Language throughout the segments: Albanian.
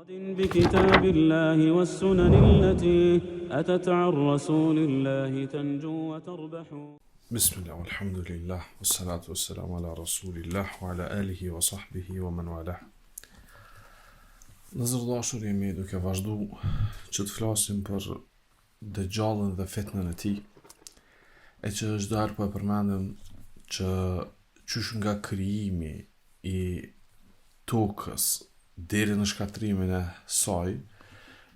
بكتاب الله والسنن التي أتت عن رسول الله تنجو وتربح بسم الله والحمد لله والصلاة والسلام على رسول الله وعلى آله وصحبه ومن والاه Vëllezër të dashur jemi duke vazhdu që të flasim për Dexhallin dhe fitnën e tij, e që çdo herë po e përmendim që qysh nga krijimi i tokës deri në shkatërrimin e saj,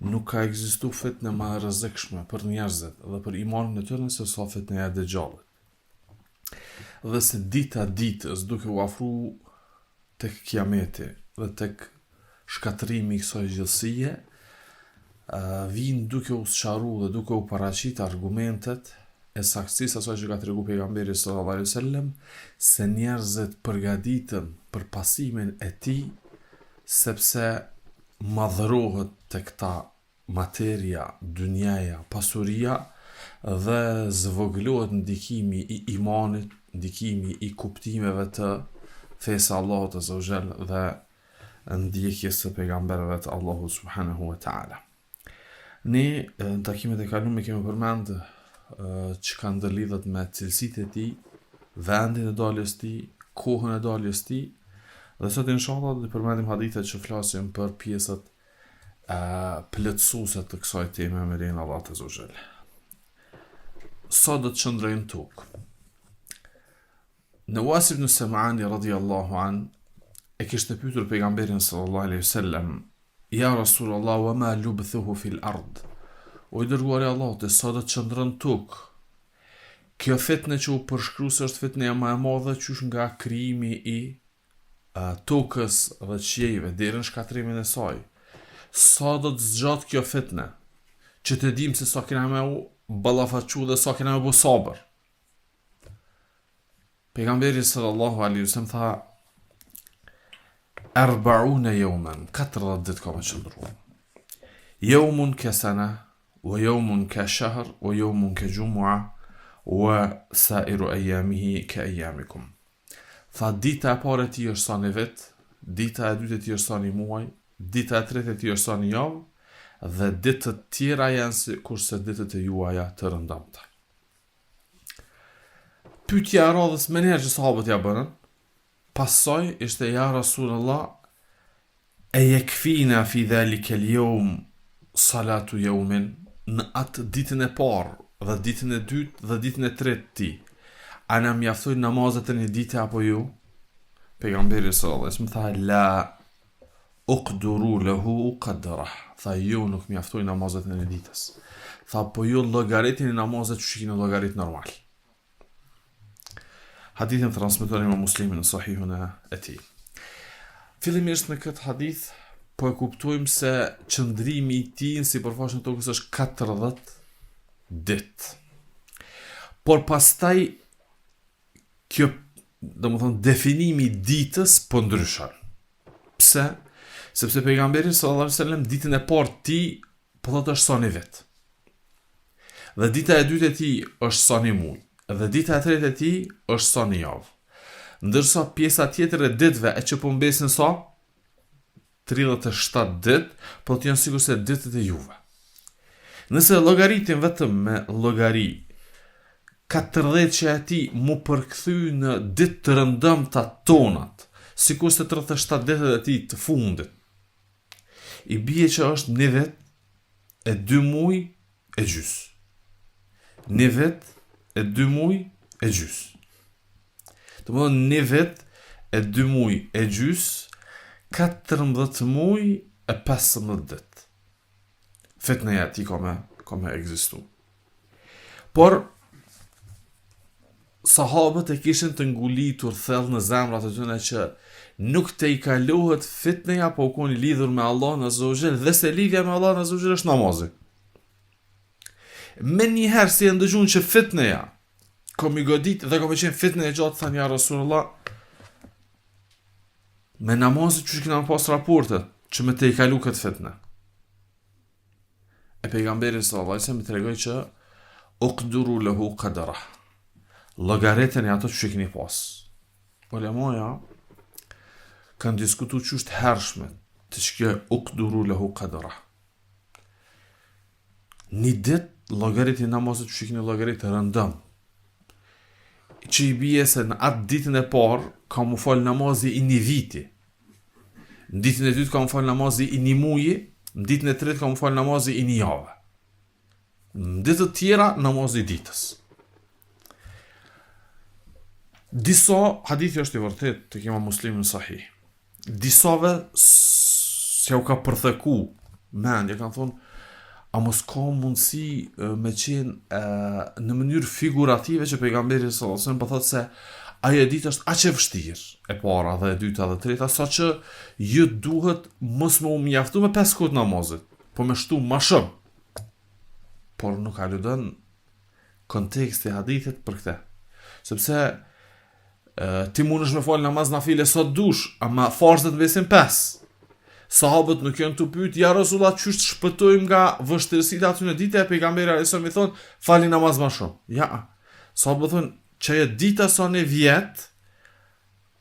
nuk ka ekzistu fitne ma e rrezikshme për njerëzit dhe për imanin e tyre se sa fitneja e Dexhallit. Dhe se dita ditës duke u afru tek kiameti dhe tek shkatërrimi i kësaj gjithësie, vijnë duke u sqaru dhe duke u paraqit argumentet e saktësisë asaj që ka tregu pejgamberi sallallahu alaihi wasallam se njerëzit përgatiten për pasimin e tij sepse madhërohet tek ta materia, dynjaja, pasuria dhe zvogëlohet ndikimi i imanit, ndikimi i kuptimeve të fesë së Allahut azza wa jall dhe ndjekjes së pejgamberëve të Allahut subhanahu wa taala. Ne në takimet e kalume kemi përmend çka ndërlidhet me cilësitë e tij, vendin e daljes tij, kohën e daljes tij, dhe sot inshallah do të përmendim hadithet që flasin për pjesët plotësuese të kësaj teme me lejen e Allahut azza wa jall. Sa do të qëndrojë në tokë? Newas ibn Sem'ani radiallahu an e kishte pyetur pejgamberin sallallahu alaihi wasallam, "Ja Rasulullah, wa ma lubthuhu fil ard?" O i dërguari i Allahut, sa do të qëndron në tokë? Kjo fitne që u përshkru se është fitneja ma e madhe qysh nga krijimi i tokës dhe qiejve deri në shkatërrimin e saj. Sa do të zgjatë kjo fitne, që të dimë se sa kena me u ballafaqu dhe sa kena me bo sabër. Pejgamberi sallallahu alaihi wasallam tha Erbaune jeumen, 40 ditë ka me qëndru. Jeumun ke sene, wa jeumun ke shahr, wa jeumun ke xhumua, wa sairu ejamihi ke ejamikum. Tha dita e parë e tij është sa një vit, dita e dytë e tij është sa një muaj, dita e tretë e tij është sa një javë dhe ditët tjera janë sikurse ditët e juaja të rëndomta. Pyetja e radhës menjëherë që sahabët ja bënën, pas saj ishte ja Rasulullah E jekfina fi dhalikel jeum salatu jeumin, në atë ditën e parë dhe ditën e dytë dhe ditën e tretë të tij, a na mjaftojnë namazet e një dite apo jo? Pejgamberi sallallahu alejhi wasallam tha la uqduru lahu qadrah, tha jo nuk mjaftojnë namazet e një ditës. Tha po ju llogaritini namazet qysh i keni llogarit normal. Hadithin transmeton Imam Muslimi në Sahihun e tij. Fillimisht në këtë hadith po e kuptojmë se qëndrimi i tij në sipërfaqen e tokës është 40 ditë. Por pastaj kjo, domethënë definimi i ditës po ndryshon. Pse? Sepse pejgamberi sallallahu alajhi wasallam ditën e parë të tij po thotë është sa një vit. Dhe dita e dytë e tij është sa një muaj. Dhe dita e tretë e tij është sa një javë. Ndërsa pjesa tjetër e ditëve e që po mbesin sa 37 ditë, po thotë janë sikurse ditët e juve. Nëse llogaritim vetëm me llogari 40 e tij mu përkthy në ditë të rëndomta tonat, sikurse 37 ditët e tij të fundit, I bie që është një vit e dy muj e gjys. Një vit e dy muj e gjys. Domethënë një vit e dy muj e gjys, 14 muj e 15 dit. Fitneja e tij ka me, ka me ekzistu. Por, sahabët e kishin të ngulitur thellë në zemrat e tyre që nuk tejkalohet fitneja pa u kon i lidhur me Allahun Azza wa Jall dhe se lidhja me Allahun Azza wa Jall është namazi. Menjëherë si e ndëgjun që fitneja ka me i godit dhe ka me qenë fitne e gjatë thanë ja Rasulullah me namazit qysh kena pas raportet që me tejkalu këtë fitne. E pejgamberi sallallahu alajhi wasallam tregoi që uqduru lahu qadra. Llogariteni ato që keni pas. Ulemaja kanë diskutu qysh të hershme. Te qikjo ukduru lehu kadra. Një ditë llogaritni namazet që i keni llogarit rëndom. Që i bie se në atë ditën e parë ka m'u fal namazi i një viti. Në ditën e dytë ka m'u fal namazi i një muji, në ditën e tretë ka m'u fal namazi i një jave. Në ditët tjera namazi i ditës. Disa hadithi është i vërtetë tek Imam Muslimi në Sahih. Disave s'jau ka përtheku mendja, kanë thonë, a mos ka mundësi me qenë e, në mënyrë figurative që pejgamberi sallallahu alajhi wasallam po thotë se ajo ditë është aq e vështirë, e para dhe e dyta dhe e treta, saqë ju duhet mos me u mjaftu me pesë kohë namazit, po me shtu ma shumë. Por nuk aludon konteksti i hadithit për këtë. Sepse ti mundesh me fal namaz nafile sa të dush, ama farzet mbesin pesë. Sahabët nuk janë tu pyet, ja Resulullah, qysh të shpëtojmë nga vështirësitë aty në ditë e pejgamberi alejhi selam i thon, fali namaz ma shumë. Ja. Sahabët thonë, qajo dita sa një vjet,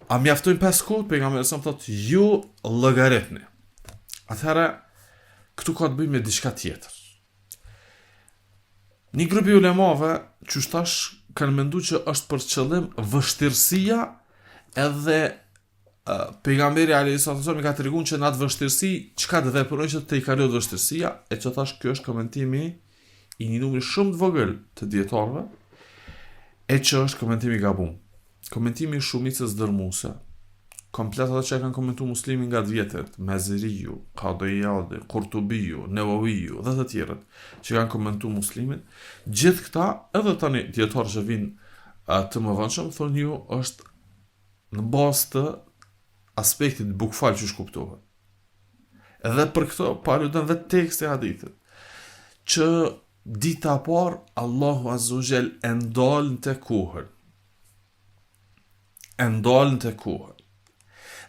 a mjaftojnë pesë kohë? Pejgamberi alejhi selam thotë, ju llogaritni. Atëherë këtu ka të bëjë me diçka tjetër. Një grup i ulemave, qysh tash, kanë mendu që është për qëllim vështirësia edhe pejgamberi alejhi selam i ka tregun që në atë vështirësi çka të veprojnë që të tejkalohet vështirësia, e që tash kjo është komentimi i një numri shumë të vogël të dijetarëve, e që është komentimi i gabum. Komentimi i shumicës dërmuese, komplet ata që e kanë komentu Muslimin nga të vjetrit, Maziriu, Kadi Ijadi, Kurtubiu, Neveviu dhe të tjerët që kanë komentu Muslimin, gjithë këta edhe tani dijetarë që vijnë të mëvonshëm thonë ju është në bazë të aspektit bukfal që kuptohet. Edhe për këto po aludon vetë teksti i hadithit që dita e parë Allahu Azza wa Jall e ndalnte kohën. E ndalnte kohën.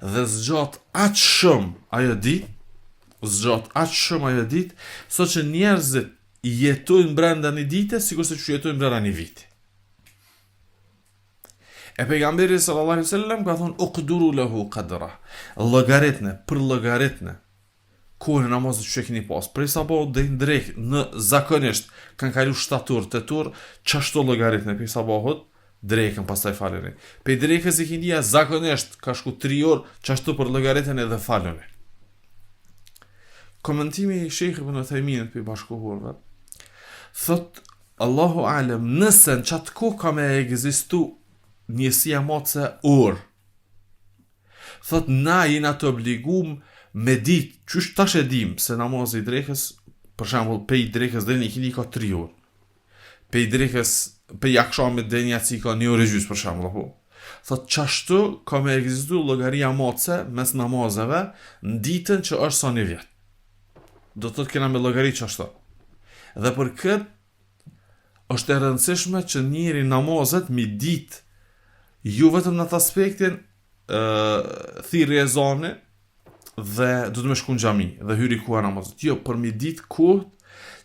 Dhe zgjat aq shumë ajo ditë, zgjat aq shumë ajo ditë, saqë njerëzit jetojnë brenda një dite, sikurse që jetojnë brenda një viti. E pejgamberi sallallahu alaihi wasallam ka thonë uqduru lahu qadra. Llogaritne, përllogaritne kohën e namazit që e keni pas. Prej sabahut deri në drekë, në zakonisht kanë kalu 7 orë, 8 orë, qashtu llogaritne prej sabahut drekën pastaj faleni. Prej drekës ikindia zakonisht ka shku 3 orë, qashtu përllogariteni dhe faleni. Komentimi i Shejh Ibn Uthejminit prej bashkëkohorëve thot Allahu alem, nëse në qatë kohë ka me ekzistu njësia matëse orë, thot na jena të obligum me dit, qysh tash e dim se namazi i drekës, për shembull, pej drekës deri në ikindi ka 3 orë. Pej drekës, pej akshamit deri në jaci ka 1 orë e gjysë, për shembull, apo? Thot qashtu ka me ekzistu llogaria matëse mes namazeve në ditën që është sa një vjet. Do të thotë kena me llogarit qashtu. Dhe për këtë është e rëndësishme që njeri namazet mi dit jo vetëm në atë aspektin ë thirri ezani dhe do të me shku në xhami dhe hyri koha namazit. Jo, por mi dit kohët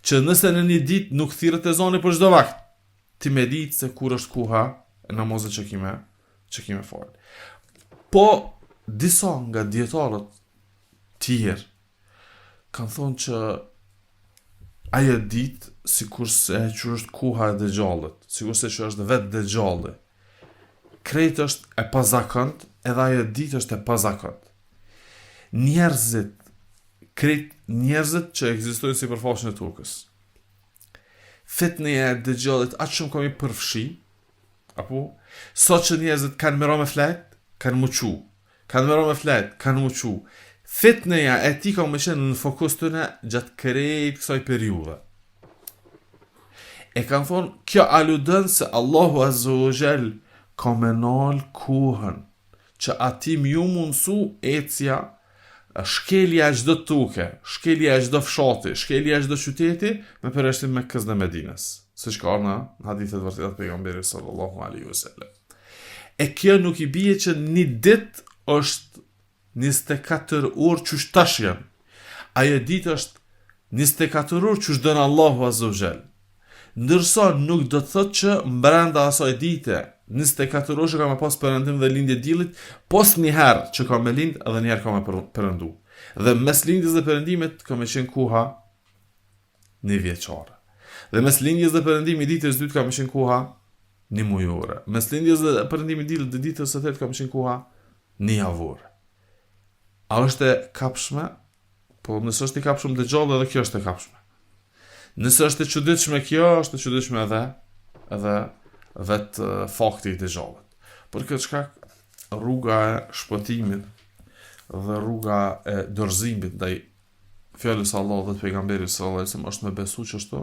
që nëse në një ditë nuk thirret ezani për çdo vakt, ti me ditë se kur është koha e namazit që kime që kime fal. Po disa nga dijetarët tjerë kanë thonë që ajo ditë sikurse që është koha e Dexhallit, sikurse që është vetë Dexhalli, krejt është e pazakont, edhe ajo ditë është e pazakont. Njerëzit, krejt njerëzit që ekzistojnë sipërfaqen e tokës, fitneja e Dexhallit aq shumë ka mi përfshi, apo, saqë njerëzit kanë me ra me flejt, kanë m'u çu, Kanë me ra me flejt, kanë m'u çu. Fitneja e tij ka me qenë në fokus tyne gjatë krejt kësaj periudhe. E kanë thonë, kjo aludon se Allahu Azza wa Jall ka me nal kohën, që atij me ju mundësu ecja, shkelja e çdo toke, shkelja e çdo fshati, shkelja e çdo qyteti, me përjashtim Mekës dhe Medinës, siç ka ardhë në hadithet vërteta të pejgamberit sallallahu alaihi wasallam. E kjo nuk i bie që një ditë është 24 orë qysh tash janë. Ajo ditë është 24 orë qysh don Allahu Azza wa Jall. Ndërsa nuk do të thotë që mbrenda asaj dite 24 orë që ka me pas perëndim dhe lindje diellit, pos një herë që ka me lind edhe një herë ka me perëndu. Dhe mes lindjes dhe perëndimit ka me qenë koha një vjeçare. Dhe mes lindjes dhe perëndimit ditës dytë ka me qenë koha një mujore. Mes lindjes dhe perëndimit ditës dhe ditës së tretë ka me qenë koha një javore. A është e kapshme? Po nëse është i kapshëm Dexhalli edhe kjo është e kapshme. Nëse është e çuditshme kjo, është e çuditshme edhe edhe vetë fakti i Dexhallit. Për këtë shkak rruga e shpëtimit dhe rruga e dorëzimit ndaj fjalës së Allahut dhe të pejgamberit sallallahu alajhi wasallam është me besu qështu,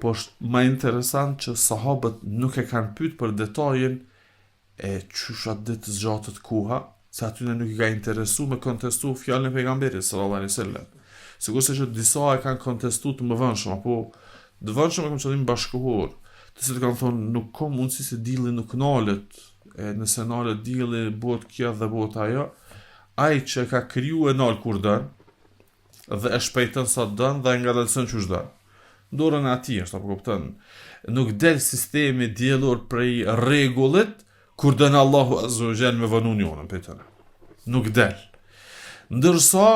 po është më interesant që sahabët nuk e kanë pyet për detajin e qysh atë ditë zgjatet koha, se atyne nuk i ka interesu me kontestu fjalën e pejgamberit sallallahu alaihi wasallam. Sikurse që disa e kanë kontestu të mëvonshëm apo të vonshëm e kam qëllim bashkëkohor, të cilët kanë thonë nuk ka mundësi se dielli nuk nalet, e nëse nalet dielli bëhet kjo dhe bëhet ajo, ai që e ka kriju e nal kur don, dhe e shpejton sa don dhe e ngadalëson qysh don. N'dorën e atij është, apo kupton? Nuk del sistemi diellor prej rregullit kur don Allahu azza wa jall me vonu njënën prej tyre. Nuk del. Ndërsa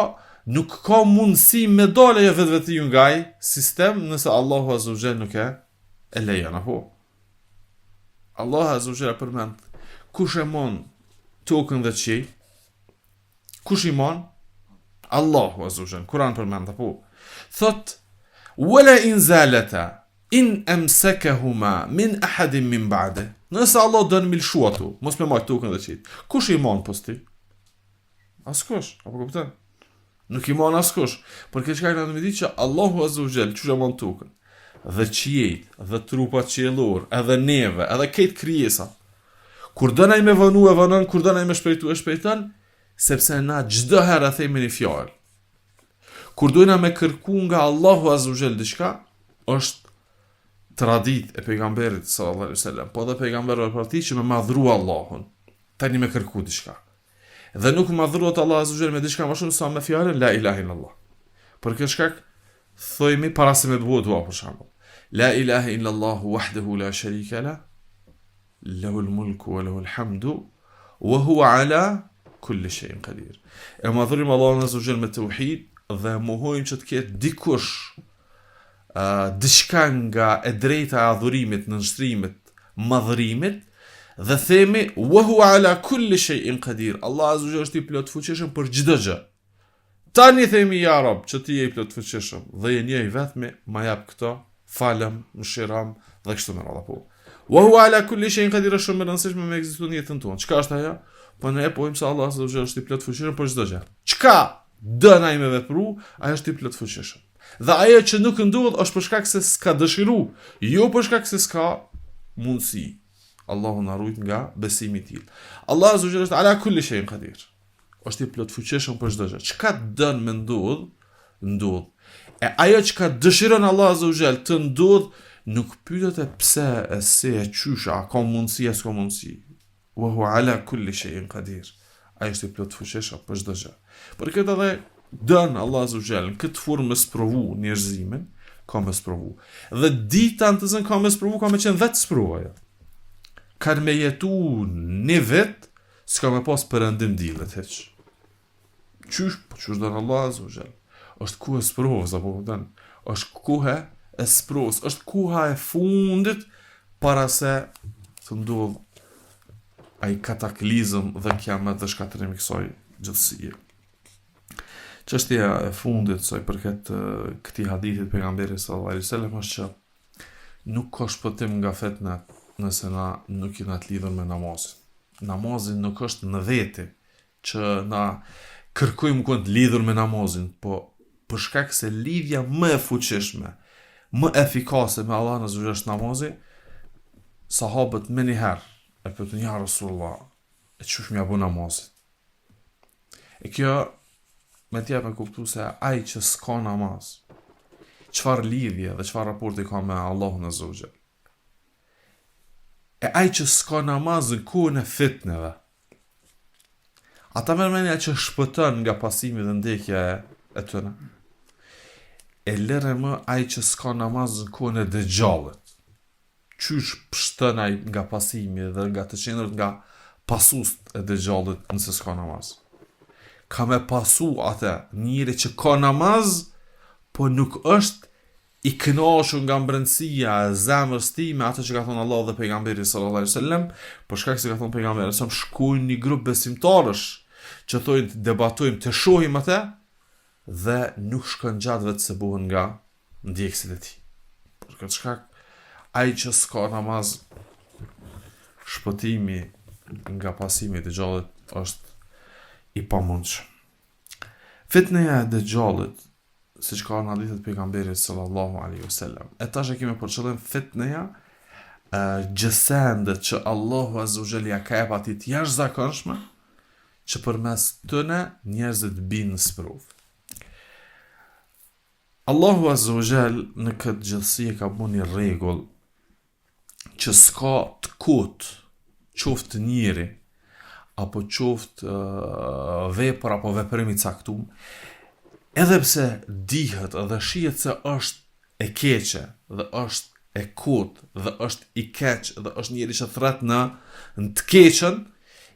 nuk ka mundësi me dalë ajo vetvetiu nga ai sistem nëse Allahu azza wa jall nuk e e lejon apo. Allahu azza wa jall përmend kush e mon tokën dhe qiejt Kush i mon? Allahu azza wa jall, Kur'an përmend apo. Thot wala in zalata in amsakahuma min ahadin min ba'de. Nëse Allah don mi lëshu ato, mos me majt tokën dhe qiejt. Kush i mon pos tij? Askush, apo kupton? Nuk i mon askush. Për këtë shkak na do të ditë që Allahu azza wa jall qysh e mon tokën dhe qiejt dhe trupat qiellor, edhe neve, edhe krejt krijesat. Kur don ai me vonu e vonon, kur don ai me shpejtu e shpejton, sepse na çdo herë e themi një fjalë. Kur dojna me kërku nga Allahu Azza wa Jall diçka, është traditë e pejgamberit sallallahu alaihi wasallam, po edhe pejgamberëve para tij që me madhru Allahun, tani me kërku diçka. Dhe nuk madhruhet Allahu Azza wa Jall me diçka më shumë sa me fjalën la ilaha illallah. Për këtë shkak thojmi para se me bo dua për shembull. La ilaha illallah wahdahu la sharika la Lehul mulku wa lehul hamdu wa huwa ala kulli shay'in qadir. E madhërojmë Allahun Azza wa Jall me tauhid dhe mohojmë që të ketë dikush uh, diçka nga e drejta e adhurimit, nënshtrimit, madhërimit dhe themi wa huwa ala kulli shay'in qadir. Allah Azza wa Jall është i plotfuqishëm për çdo gjë. Tani themi ja Rob që ti je i plotfuqishëm dhe je një i vetmi, ma jap këto, falëm, mëshirom dhe kështu me radhë po. Wa huwa ala kulli shay'in qadir është shumë e rëndësishme me ekzistu në jetën tonë. Çka është ajo? Po ne e pohojmë se Allah azza wa jall është i plotfuqishëm për çdo gjë. Çka don ai me vepru, ai është i plotfuqishëm. Dhe ajo që nuk ndodh është për shkak se s'ka dëshiru, jo për shkak se s'ka mundësi. Allahu na rujt nga besimi i tillë. Allah azza wa jall është ala kulli shay'in qadir. është i plotfuqishëm për çdo gjë. Çka don me ndodh, ndodh. E ajo çka dëshiron Allah Azza wa Jall të ndodh, nuk pyetet e pse, e si, e qysh, a ka mundësi, a s'ka mundësi. Wa huwa ala kulli shay'in qadir. Ai është i plotfuqishëm për çdo gjë. Për këtë edhe don Allah Azza wa Jall në këtë formë me sprovu njerëzimin, ka me sprovu. Dhe dita në të cilën ka me sprovu, ka me qenë vetë sprova. Kanë me jetu një vit, S'ka me pas perëndim diellit hiç. Qysh, po qysh don Allah Azza wa Jall. Është kohë e sprovës, apo kupton? Është kohë e sprovës, është koha e fundit para se të ndodh ai kataklizëm dhe kiamet dhe shkatërrimi i kësaj gjithësie. Çështja e fundit sa i përket këtij hadithi të pejgamberit sallallahu alaihi wasallam është që Nuk ka shpëtim nga fitnet nëse na nuk jena të lidhur me namazin. Namazi nuk është në veti që na kërkojmë me kon të lidhur me namazin, po për shkak se lidhja më e fuqishme, më efikase me Allahun Azza wa Jall është namazi, sahabët menjëherë e pyetën ja Rasulullah, e qysh me ja bo namazit? E kjo me t'jep me kuptu se ai që s'ka namaz, çfarë lidhje dhe çfarë raporti ka me Allahun Azza wa Jall. E ai që s'ka namaz në kohën e fitneve, a ta merr menja që shpëton nga pasimi dhe ndjekja e, e tyre. E lëre më ai që s'ka namaz në kohën e Dexhallit. Qysh pshton ai nga pasimi dhe nga të qenurit nga pasuesit e Dexhallit nëse s'ka namaz. Ka me pasu atë njeri që ka namaz, po nuk është i kënaqur nga mbrendësia e zemrës tij me atë që ka thonë Allahu dhe pejgamberi sallallahu alaihi wasallam, për shkak se ka thonë pejgamberi sallallahu alaihi wasallam, shkojnë një grup besimtarësh që thonë të debatojmë, të shohim atë dhe nuk shkon gjatë veç se bëhen nga ndjekësit e tij. Për këtë shkak, ai që s'ka namaz shpëtimi nga pasimi i Dexhallit është i pamundshëm. Fitneja e Dexhallit, siç ka në hadithet e pejgamberit sallallahu alaihi wasallam. E tash e kemi për qëllim fitneja gjësendet që Allahu azza wa jall ja ka jep atij të jashtëzakonshme që përmes tyne njerëzit binë në sprovë. Allahu azza wa jall në këtë gjithësi e ka bu një rregull që s'ka të kot, qoftë njeri, apo qoftë uh, vepër apo veprim i caktum, edhe pse dihet dhe shihet se është e keqe dhe është e kot dhe është i keq dhe është njeri që thret në, në të keqen,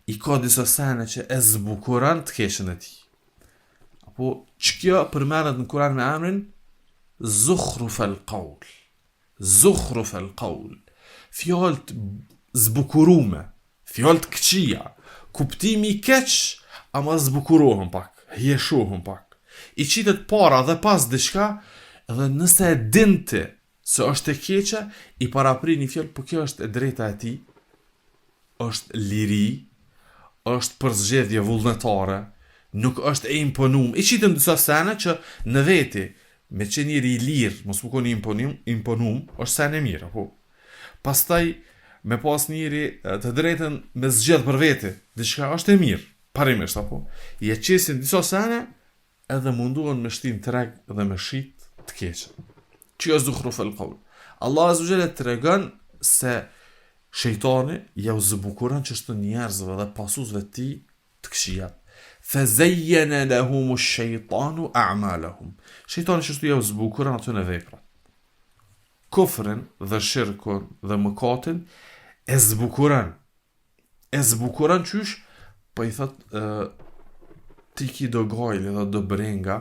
i ka disa sene që e zbukuron të keqen e tij. Apo qikjo përmendet në Kuran me emrin Zukhruf el Kaul. Zukhruf el Kaul. Fjalë të zbukurume, fjalë të këqija, kuptimi i keq, ama zbukurohen pak, hijeshohen pak. I qitet para dhe pas diçka, dhe nëse e din ti se është e keqe, i paraprin një fjalë, po kjo është e drejta e tij, është liri, është përzgjedhje vullnetare, nuk është e imponum. I qiten disa sene që në veti, me qenë njeri i lirë, mos me kon i imponum, imponum, është sen e mirë, apo? Pastaj, me pas njeri të drejtën me zgjedh për veti, diçka është e mirë, parimisht, apo? I e qesin disa sene, edhe mundohen me shti n'treg dhe me shit të keqen. Qikjo zukhruf el kaul. Allah azze ve xhel e tregon se shejtani jau zbukuron qështu njerëzve dhe pasuesve të tij të këqijat. Fe zejjene lehumu shejtanu a'malahum. Shejtani qështu jau zbukuron atyne veprat. Kufrin dhe shirkun dhe mëkatin e zbukuron e zbukuron qysh, po i thot e, ti ki do gajle dhe do brenga,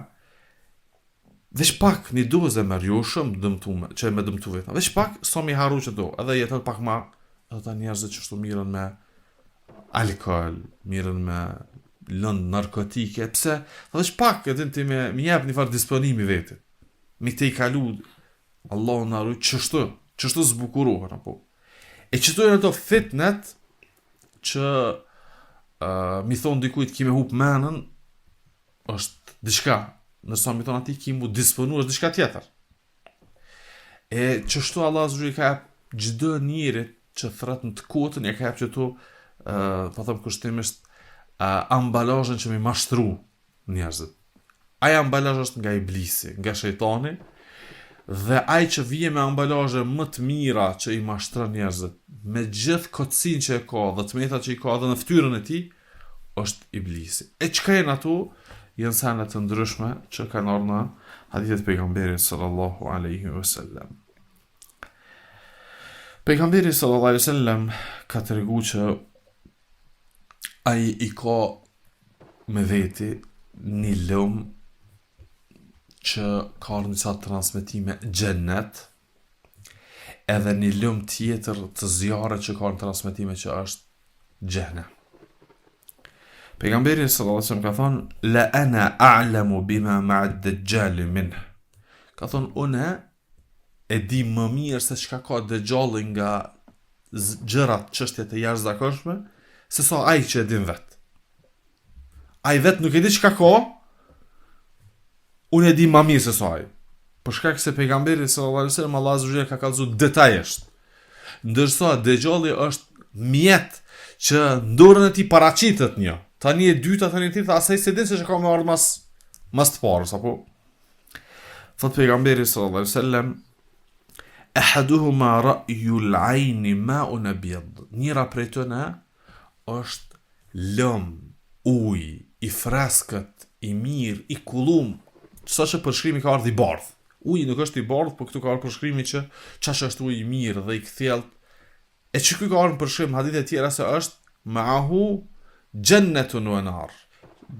veç pak një dozë e merr, jo shumë dëmtume, që me dëmtu vetën, veç pak, sa mi harru qëto, edhe jeton pak ma, edhe ta njerëzit qështu mirren me alkohol, mirren me lëndë narkotike, pse, dhe veç pak, edhe ti me, mi jep një farë disponimi vetit, mi tejkalu, Allahu na rujt qështu, qështu zbukurohen, apo. E qëto janë ato fitnet që uh, mi thonë dikujt ki me hup menën, është diçka, ndërsa mi thonë atij ki mu disponu, është diçka tjetër. E qështu Allah azze ve xhel i ka jep çdo njerit që thret në të kotën, ja ka jep qëto, uh, po them kushtimisht, uh, ambalazhin që mi mashtru njerëzit. Ai ambalazh është nga iblisi, nga shejtani, dhe ai që vije me ambalazhe më të mira që i mashtron njerëzit, me gjithë kotësinë që e ka dhe të metat që i ka edhe në fytyrën e tij, është iblisi. E çka janë ato? Janë sene të ndryshme që kanë ardhur në hadithet e pejgamberit sallallahu alaihi wasallam. Pejgamberi sallallahu alaihi wasallam ka tregu që ai i ka me veti një lum që ka ardhur në disa transmetime xhennet, edhe një lum tjetër të zjarrit që ka në transmetime që është xhehnem. Pejgamberi sallallahu alaihi wasallam ka thonë la ana a'lamu bima ma'a ad-dajjal minh. Ka thonë unë e di më mirë se çka ka Dexhalli nga gjërat, çështjet e jashtëzakonshme, se sa ai që e din vet. Ai vet nuk e di çka ka. Unë e di më mirë se sa ai. Për shkak se pejgamberi sallallahu alajhi wasallam Allahu azze ve xhel ka kallzu detajisht. Ndërsa Dexhalli është mjet që në dorën e tij paraqitet një. Tani e dyta, tani e treta, as ai s'e din se çka ka me ardhë mas, mas të parës, apo? Thot pejgamberi sallallahu alaihi wasallam Ahaduhuma ra'yul 'ayn ma'un abyad. Njëra prej tyne është lëm, ujë i freskët, i mirë, i kullum, saqë përshkrimi ka ardhur i bardhë. Uji nuk është i bardhë, por këtu ka ardhur përshkrimi që qaq është ujë i mirë dhe i kthjellët E që ky ka ardhur në përshkrim hadithe tjera se është ma'ahu xhennetun wa nar.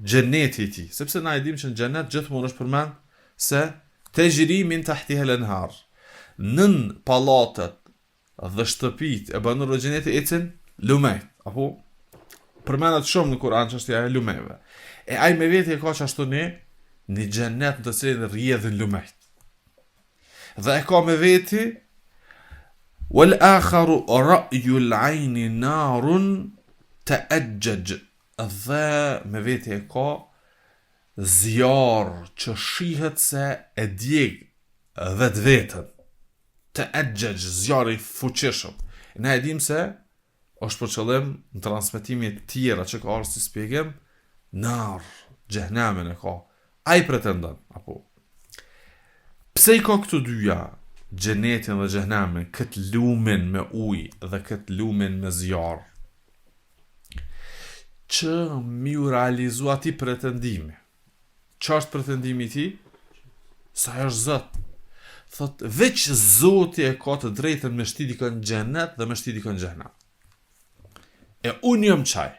xheneti i tij, sepse na e dimë që në xhenet gjithmonë është përmend se texhri min tahtihel enhar. Nën pallatet dhe shtëpitë e banorëve të xhenetit ecin lumejt, apo përmendet shumë në Kur'an çështja e lumejve. E ai me veti e ka qashtu një një xhenet në të cilin rrjedhin lumejt. Dhe e ka me veti wal akharu ra'yul ayni narun ta'ajjaj dhe me veti e ka zjarr që shihet se e djeg vetveten. Ta'ajjaj zjarr i fuqishëm. Ne e dimë se është për qëllim në transmetime tjera që ka ardhur si shpjegim nar xhehenemin e ka ai pretendon apo pse i ka këto dyja xhenetin dhe xhehenemin këtë lumin me ujë dhe këtë lumin me zjarr që m'iu realizu atij pretendimi Ça është pretendimi i tij? Se ai është Zot. Thot, veç Zoti e ka të drejtën me shti dikën në xhenet dhe me shti dikën në xhehenem. E unë jam qaj.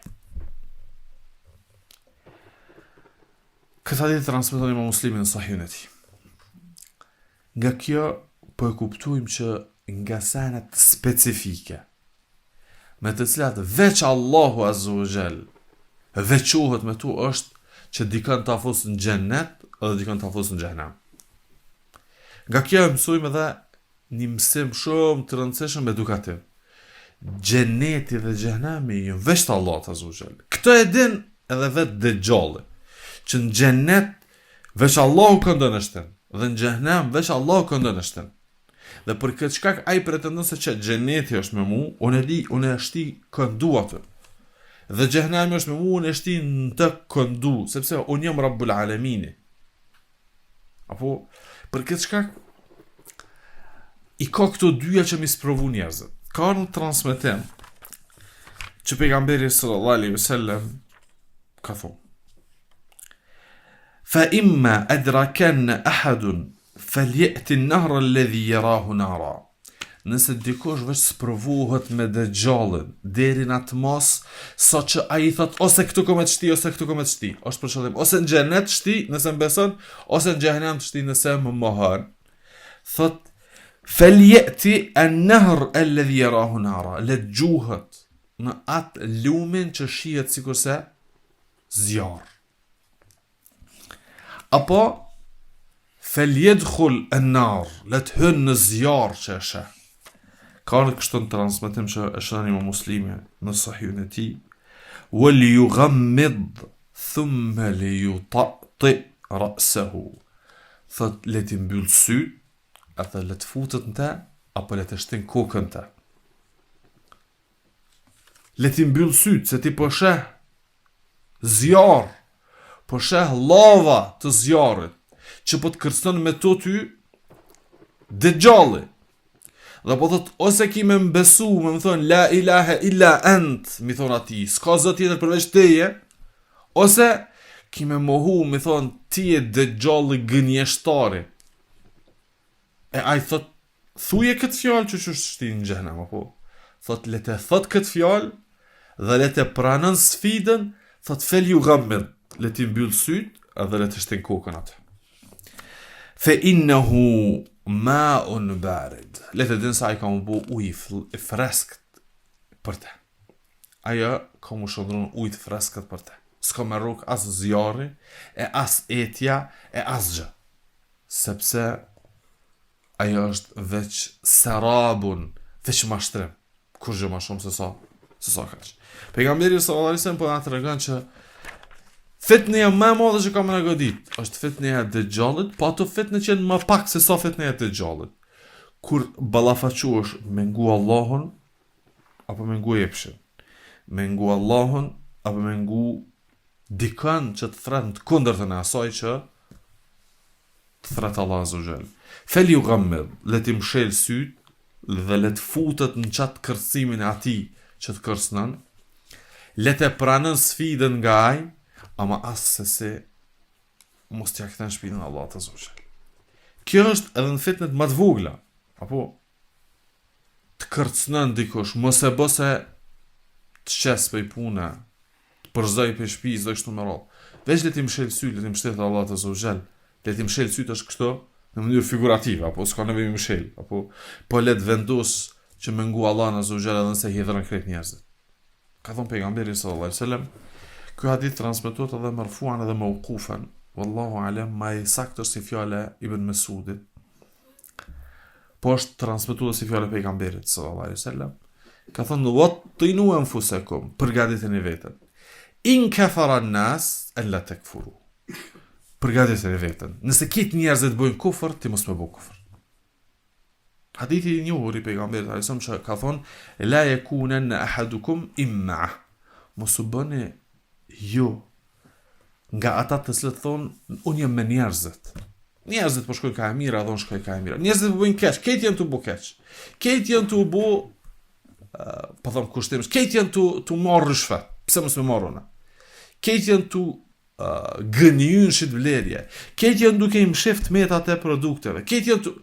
Këtë hadith transmeton imam Muslimi në sahihun e tij. Nga kjo po e kuptojmë që nga senet specifike, me të cilat veç Allahu Azza wa Jall veçohet me to është që dikën ta fus në xhennet dhe dikën ta fus në xhehenem. Nga kjo e mësojmë edhe një mësim shumë të rëndësishëm edukativ. Xheneti dhe xhehenemi janë veç të Allahut Azza wa Jall. Këtë e din edhe vetë Dexhalli, që në xhenet veç Allahu këndon e shtin dhe në xhehenem veç Allahu këndon e shtin. Dhe për këtë shkak ai pretendon se që xheneti është me mu, unë e di, unë e shti kënd du aty. Dhe xhehenemi është me mu, unë e shti në të kënd du, sepse unë jam Rabbul Alemini. Apo, për këtë shkak, i ka këto dyja që m'i sprovu njerëzit. Ka një transmetim që pejgamberi sallallahu alaihi wasallam ka thonë Fa imma adrakanna ahadun Falyati an-nahra alladhi yarahu nara. Nëse dikush veç sprovohet me Dexhallin deri në atë masë sa që ai i thot ose këtu kom me të shti ose këtu kom me të shti, është për qëllim ose në xhenet të shti nëse më beson ose në xhehenem të shti nëse më mohon. Thot falyati an-nahr alladhi yarahu nara, le të gjuhet në atë lumin që shihet sikurse zjarr. Apo fel jedhul en nar, le të hyn në zjarr që e sheh. Ka ardhë kështu në transmetim që e shënon imam Muslimi në sahihun e tij, wal yughammid thumma li yutati ra'sahu. Thot le t'i mbyll syt, edhe le të futet në te, apo le të shtin kokën në te. Le t'i mbyll syt se ti po sheh zjarr, po sheh llava të zjarrit që po të kërcënon me to ty Dexhalli. Dhe po thot ose ki me më besu, me më thonë la ilahe illa ent, m'i thonë atij, s'ka zot tjetër përveç teje, ose ki me mohu, m'i thonë ti je Dexhalli gënjeshtari. E ai thot, thuje këtë fjalë që të shti në xhehenem, apo? Thot, le të thot këtë fjalë dhe le të pranon sfidën, thot, fel jughammid, le t'i mbyll syt dhe le të shtin kokën aty. Fe innehu maun barid, le të din se ai ka m'u bo ujë i freskët për te. Ajo ka m'u shndërru n'ujë të freskët për te. S'ka me rrok as zjarri, e as etja, e asgjë. Sepse ajo është veç serabun, veç mashtrim, kurgjë ma shumë se sa, se sa kaq. Pejgamberi sallallahu alajhi wasallam po na tregon që fitneja më e madhe që ka me na godit, është fitneja e Dexhallit, po ato fitne që janë më pak se sa fitneja e Dexhallit. Kur ballafaqohesh me ngu Allahun apo me ngu epshin, me ngu Allahun apo me ngu dikën që të thret në të kundërtën e asaj që të thret Allah Azza wa Jall. Fel jughammid, le t'i mshel syt dhe le të futet në qatë kërcënimin e atij që të kërcënon, le të pranon sfidën nga ai, ama assesi mos t'ia kthen shpinën Allahut Azza wa Jall. Kjo është edhe në fitnet më të vogla, apo të kërcënon dikush, mos e bë se të qes prej pune, të përzoj prej shpisë dhe kështu me radhë. Veç le t'i mshel sytë, le t'i mbështetet Allahut azze ve xhel. Le t'i mshel sytë është kështu në mënyrë figurative, apo s'ka nevojë me mshel, apo po le të vendos që me ngu Allahun azze ve xhel edhe nëse hidhëron krejt njerëzit. Ka thënë pejgamberi sallallahu alaihi wasallam, ky hadith transmetohet edhe merfuan edhe meukufen. Wallahu alem, ma i saktë është si fjala e Ibn Mesudit. Po është transmetuar si fjala e pejgamberit sallallahu alaihi wasallam. Ka thënë wattinu anfusakum, përgatiteni veten. In kafara an-nas en la takfuru. Përgatiteni veten. Nëse krejt njerëzit bëjnë kufër, ti mos me bë kufër. Hadithi i njohur i pejgamberit alaihi wasallam që ka thonë la yakunan ahadukum imma. Mos u bëni ju nga ata të cilët thonë unë jam me njerëzit. Njerëzit po shkojnë ka e mira, dhe unë shkoj ka e mira. Njerëzit po bëjnë keq, krejt janë tu bo keq. Krejt janë tu bo uh, po them kushtimisht, krejt janë tu tu marrë ryshfet. Pse mos me marrë unë? Krejt janë tu uh, gënjy në shitblerje. Krejt janë duke i mshef të metat e produkteve. Krejt janë tu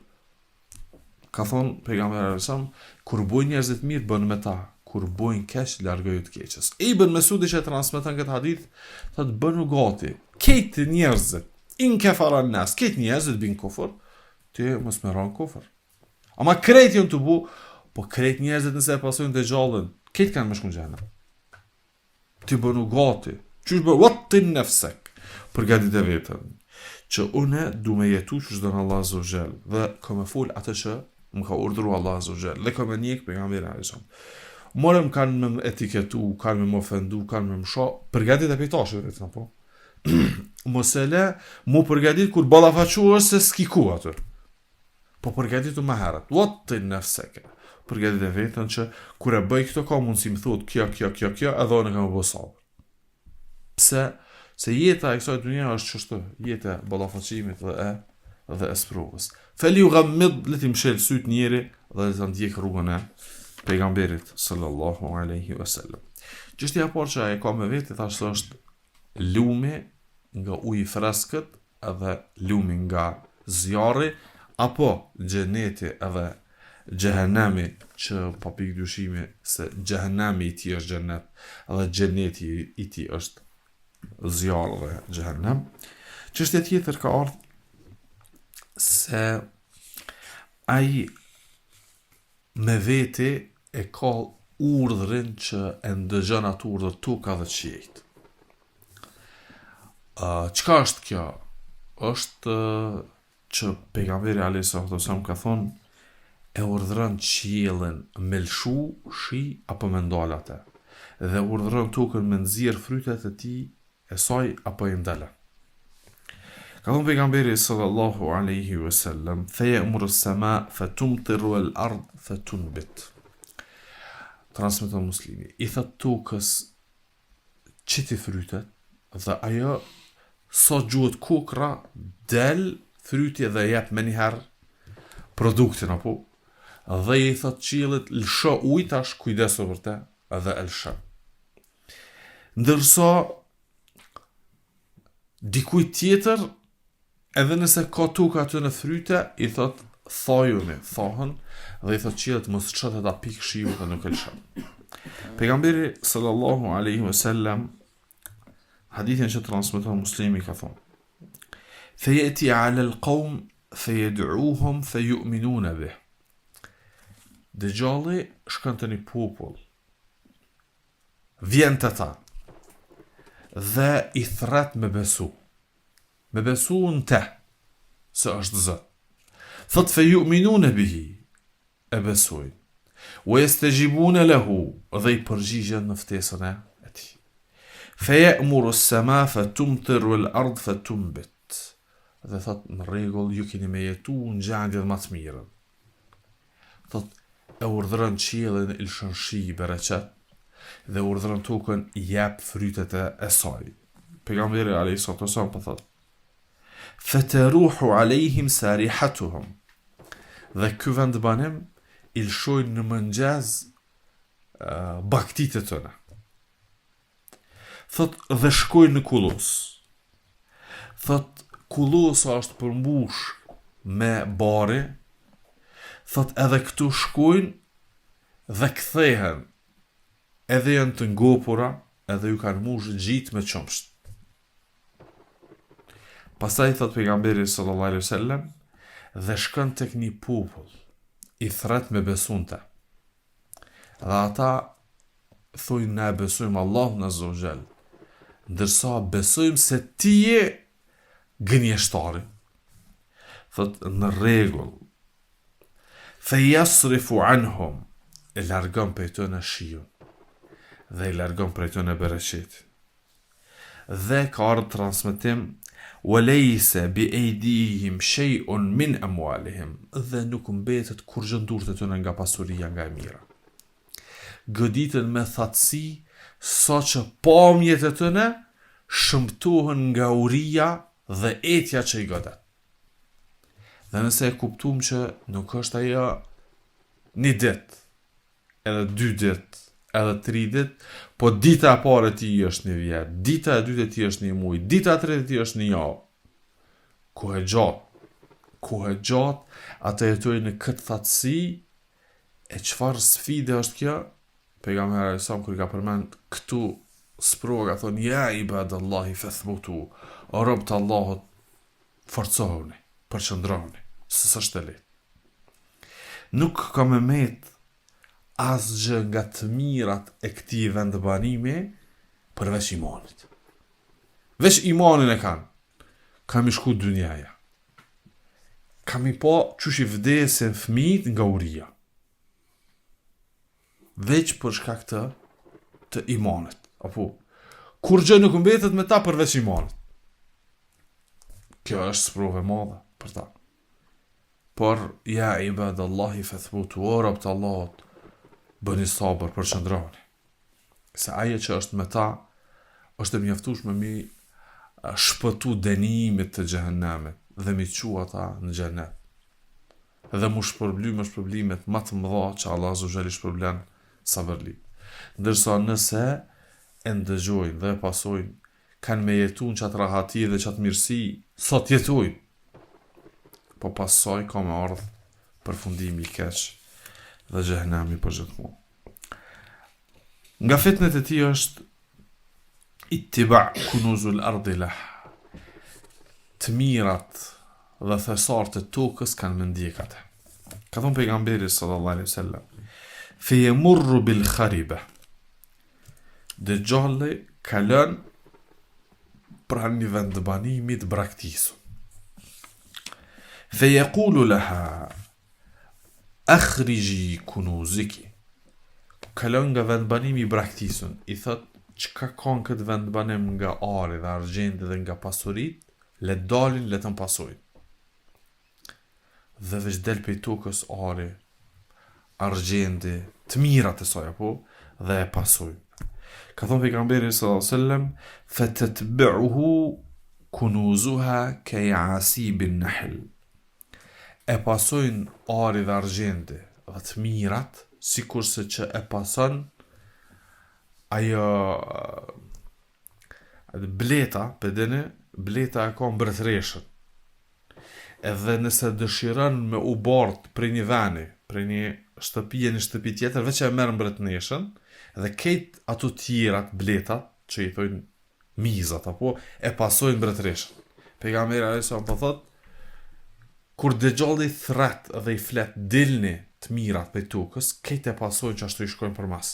Ka thonë pejgamberi alejhi selam, kur bojnë njerëzit mirë, bën me ta, kur bojnë keq, largoju të keqes. Ibn Mesudi që e transmeton këtë hadith, thotë bënu gati. Krejt njerëzit, in kefara nas, krejt njerëzit bin kufër, ti mos me ra n'kufër. Ama krejt janë tu bo, po krejt njerëzit nëse e pasojnë Dexhallin, krejt kanë me shku në xhehenem. Ti bënu gati. Qysh bë, wattin nefsek. Përgatite veten. Që une du me jetu qysh don Allah azze ve xhel. Dhe kam me fol atë që më ka urdhru Allah azze ve xhel. Dhe kam me njek pejgamberin alejhi selam. More më kanë me më etiketu, kanë me më ofendu, kanë me më sha. Përgatite prej tash veten, apo? Mos e le, mu përgatit kur ballafaqohesh se s'ki ku aty. Po përgatitu më herët. Wattin nefseke. Përgatite veten që kur e bëj këto ka mundësi më thotë kjo, kjo, kjo, kjo, edhe unë kam me bo sabër. Pse? Se jeta e kësaj dunja është qështu, jeta e ballafaqimit dhe e dhe e sprovës. Fel jugammid le t'i mshel sytë njeri dhe le të ndjek rrugën e pejgamberit sallallahu alaihi wasallam. Çështja e parë që ai ka me vete thashë se është lumi nga uji i freskët edhe lumi nga zjarri apo xheneti edhe xhehenemi që pa pikë dyshimi se xhehenemi i tij është xhenet dhe xheneti i tij është zjarr dhe xhehenem. Çështja tjetër ka ardhur se ai me veti e ka urdhrin që e ndëgjon atë urdhër toka dhe qiejt. Uh, çka është kjo? Është që pejgamberi alejhi salatu selam ka thonë e urdhëron qiellin me lëshu shi apo me ndalë atë dhe urdhëron tokën me nxjerr frytet e tij e saj apo i ndalon. Ka thënë pejgamberi sallallahu alaihi wasallam, "Fe ya'muru as-sama fa tumtiru al-ard fa tunbit." Transmeton Muslimi. I thot tokës qiti frytet dhe ajo sa gjuhet kokrra del fryti dhe jep menjëherë produktin apo dhe i thot qiellit lësho ujë tash kujdesu për te dhe e lëshon. Ndërsa dikujt tjetër edhe nëse ka toka aty në fryte, i thot thajuni, thahen dhe i thot qiellit mos lësho ta pikë shiu dhe nuk e lëshon. Pejgamberi sallallahu alaihi wasallam hadithin që transmeton Muslimi ka thonë Fe jeti ala al-qawm fe yad'uhum fe yu'minuna bih. Dexhalli shkon te një popull Vjen te ta dhe i thret me besu. Me besu në te, se është Zot. Thot fe ju'minune bihi, e besojnë. Ue jestexhibune lehu, dhe i përgjigjen në ftesën e tij. Fe je'muru sema fe tumtir wel ard fe tumbit. Dhe thot në rregull ju keni me jetu në gjendje ma të mirën. Thot, e urdhëron qiellin i lëshon shi bereqet dhe urdhëron tokën i jep frytet e, e saj. Pejgamberi alayhi salatu wasallam po thot: "Fataruhu alejhim sarihatuhum." Dhe ky vendbanim i lëshojnë në mëngjes bagëtitë e tyre. Thot dhe shkojnë në kullos. Thot kullosa është përmbush me bari. Thot edhe këtu shkojnë dhe kthehen. Edhe janë të ngopura, edhe ju kanë mush gjitë me qumsht. Pastaj thot pejgamberi sallallahu alaihi wasallam dhe shkon tek një popull i thret me besu n'te. Dhe ata thojnë na e besojmë Allahun azza wa jall. Ndërsa besojmë se ti je gënjeshtari. Thot në rregull. Fe yasrifu anhum e largon prej tyne shiun dhe i largon prej tyne bereqetin. Dhe ka ardhur transmetim wa lejse bi ejdihim shej'un min amwalihim dhe nuk mbetet kurrgjë në durët e tyre nga pasuria nga e mira. Goditen me thatësi saqë pamjet e tyre shëmtohen nga uria dhe etja që i godet. Dhe nëse e kuptum që nuk është ajo një ditë, edhe dy ditë, edhe tri ditë, po dita e parë e tij është një vjet, dita e dytë e tij është një muaj, dita e tretë e tij është një javë. Kohë e gjatë, kohë e gjatë, ata jetojnë në këtë thatësi, e çfarë sfide është kjo? Pejgamberi alejhi selam kur i ka përmend këto sprova ka thonë ja ibadallahi fethbutu, o rob të Allahut, forcohuni, përqendrohuni, se s'është e lehtë. Nuk ka me met asgjë nga të mirat e këtij vendbanimi përveç imanit. Veç imanin e kanë. Ka mi shku dynjaja. Ka mi pa qysh i vdesin fëmijët nga uria. Veç për shkak të të imanit. Apo kurgjë nuk mbetet me ta përveç imanit. Kjo është sprovë e madhe për ta. Por ja ibadallahi fethbutu o rob të Allahut bëni sabër përqendrohuni. Se ajo që është me ta është e mjaftueshme mi shpëtu dënimit të xhehenemit dhe mi çu ata në xhenet. Dhe mu shpërbly me shpërblimet ma të mëdha që Allah azze ue xhel i shpërblen sabërlit. Ndërsa nëse e ndëgjojnë dhe e pasojnë, kanë me jetu në qatë rahati dhe qatë mirësi, sa të jetojnë. Po pas saj ka me ardhë përfundimi i keq dhe xhehenemi për gjithmonë. Nga fitnet e tij është ittiba kunuzul ardi lah. Të mirat dhe thesarët e tokës kanë me ndjek atë. Ka thonë pejgamberi sallallahu alaihi wasallam, "Fe yamurru bil khariba." Dexhalli kalon pranë një vendbanimi të braktisur. Fe yaqulu laha Akhriji kunuziki. Kalon nga vendbanimi i braktisun, i thot çka ka në këtë vendbanim nga ari dhe argjendi dhe nga pasuritë, le të dalin, le të më pasojnë. Dhe veç del prej tokës ari, argjendi, të mirat e saj, apo, dhe e pasojnë. Ka thonë pejgamberi sallallahu alaihi wasallam, "Fa tatba'uhu kunuzuha ka asibin nahl." E pasojnë ari dhe argjendi dhe të mirat, sikurse që e pason ajo bleta, pe dini, bleta e ka mbretëreshën. Edhe nëse dëshiron me u bart prej një veni, prej një shtëpie në shtëpi tjetër, veç e merr mbretneshën dhe krejt ato tjerat bletat që i thojnë mizat apo e pasojnë mbretëreshën. Pejgamberi alejhi selam po thot kur Dexhalli thret dhe i flet dilni të mirat prej tokës, krejt e pasojnë qashtu i shkojnë përmas.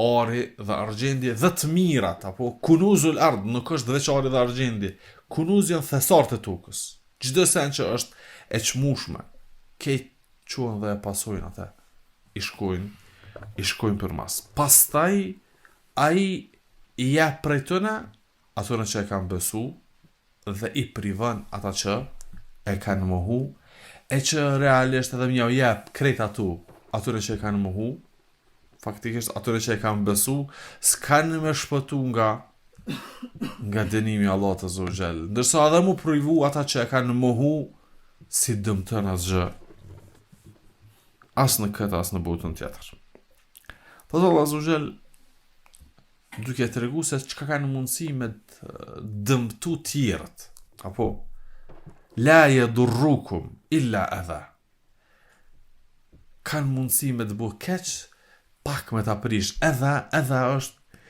Ari dhe argjendi dhe të mirat apo kunuzul ard nuk është veç ari dhe argjendi. Kunuz janë thesarët e tokës. Çdo sen që është e çmueshme, krejt çohen dhe e pasojnë atë. I shkojnë, i shkojnë përmas. Pastaj Ai i jep prej tyne atyre që e kanë besu dhe i privon ata që e kanë mohu, e që realisht edhe me jau jep krejt ato atyre që e kanë mohu, faktikisht atyre që e kanë besu, s'kanë me shpëtu nga nga dënimi i Allahut azze ue xhel. Ndërsa edhe mu privu ata që e kanë mohu, s'i dëmton asgjë. As në këtë, as në botën tjetër. Thotë Allahu azze ue xhel duke tregu se çka kanë mundësi me të dëmtu tjerët. Apo, la jedurrukum illa edha. Kanë mundësi me të bo keq, pak me ta prish. Edha, edha është,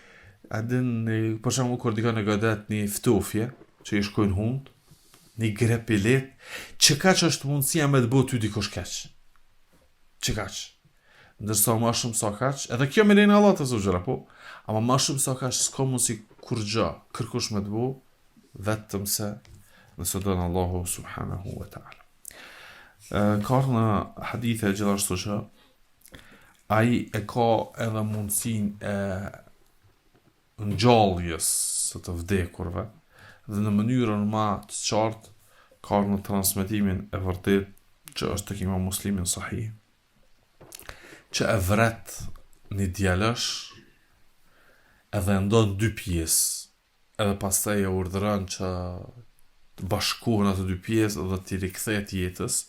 a din, për shembull, kur dikon e godet një ftofje, që i shkojnë hundë, një grep i lehtë, qekaq është mundësia me të bo ty dikush keq. Qekaq. Ndërsa ma shumë sa kaq, edhe kjo me lejen e Allahut azze ue xhel, po, ama ma shumë sa kaq s'ka mundësi kurgja, kërkush me të bo, vetëm se nëse don Allahu subhanahu wa ta'ala. Ka ardhë në hadithe gjithashtu që ai e ka edhe mundësinë e ngjalljes së të vdekurve dhe në mënyrën ma të qartë ka ardhur në transmetimin e vërtetë që është tek Imam Muslimi në Sahih që e vret një djalosh edhe e ndon dy pjesë edhe pastaj e urdhëron që të bashkohen ato dy pjesë dhe t'i rikthehet jetës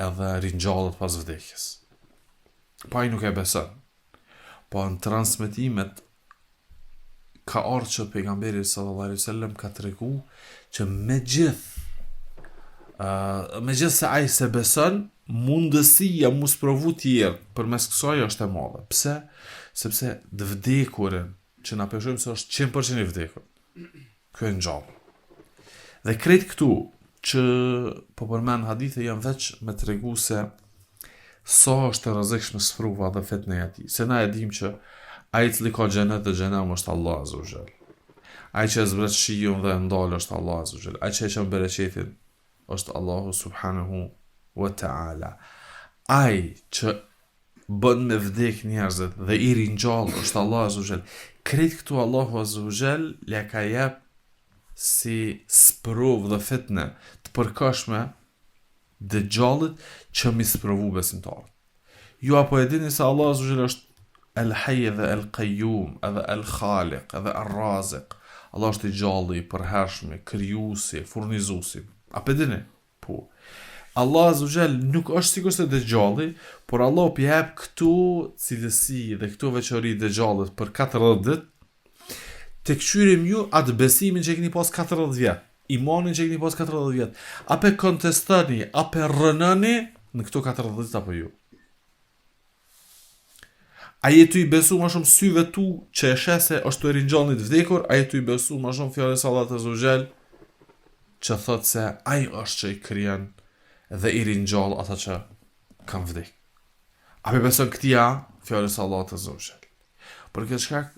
edhe ringjallet pas vdekjes. Po ai nuk e beson. Po në transmetimet ka ardhur që pejgamberi sallallahu alaihi wasallam ka tregu që me gjithë uh, me gjithë se ai s'e beson, mundësia m'u sprovu tjerë përmes kësaj është e madhe. Pse? Sepse të vdekurin që na pe shohim se është 100% i vdekur. Ky e ngjall. Dhe krejt këtu që po përmend hadithe janë veç me tregu se sa është e rrezikshme sprova dhe fitneja e tij. Se na e dim që ai i cili ka xhenet dhe xhehenem është Allah azza wa jall. Ai që e zbret shiun dhe e ndal është Allah azza wa jall. Ai që e çon bereqetin është Allahu subhanahu wa ta'ala. Ai që bën me vdek njerëzit dhe i ringjall është Allahu azza wa jall. Krejt këtu Allahu azza wa jall ja ka jep si sprovë dhe fitne të përkohshme Dexhallit që m'i sprovu besimtarët. Ju a po e dini se Allahu azza wa jall është El Hayy dhe El Qayyum, edhe El Khaliq, edhe El Raziq. Allah është i gjalli, i përhershmi, krijuesi, furnizuesi. A po e dini? Po. Allah Azza wa Jall nuk është sikurse Dexhalli, por Allah po i jep këto cilësi dhe këto veçori Dexhallit për 40 ditë. Të kqyrim ju atë besimin që e keni pas 40 vjet, imanin që e keni pas 40 vjet. A pe kontestoni, a pe rrënoni në këto 40 ditë apo jo? A je tu i besu ma shumë syve tu që e sheh se është tu e ringjall një të vdekur, a je tu i besu ma shumë fjalës Allahut Azza wa Jall që thot se ai është që i krijon dhe i ringjall ata që kanë vdek. A pe beson këtij a fjalës Allahut Azza wa Jall. Për këtë shkak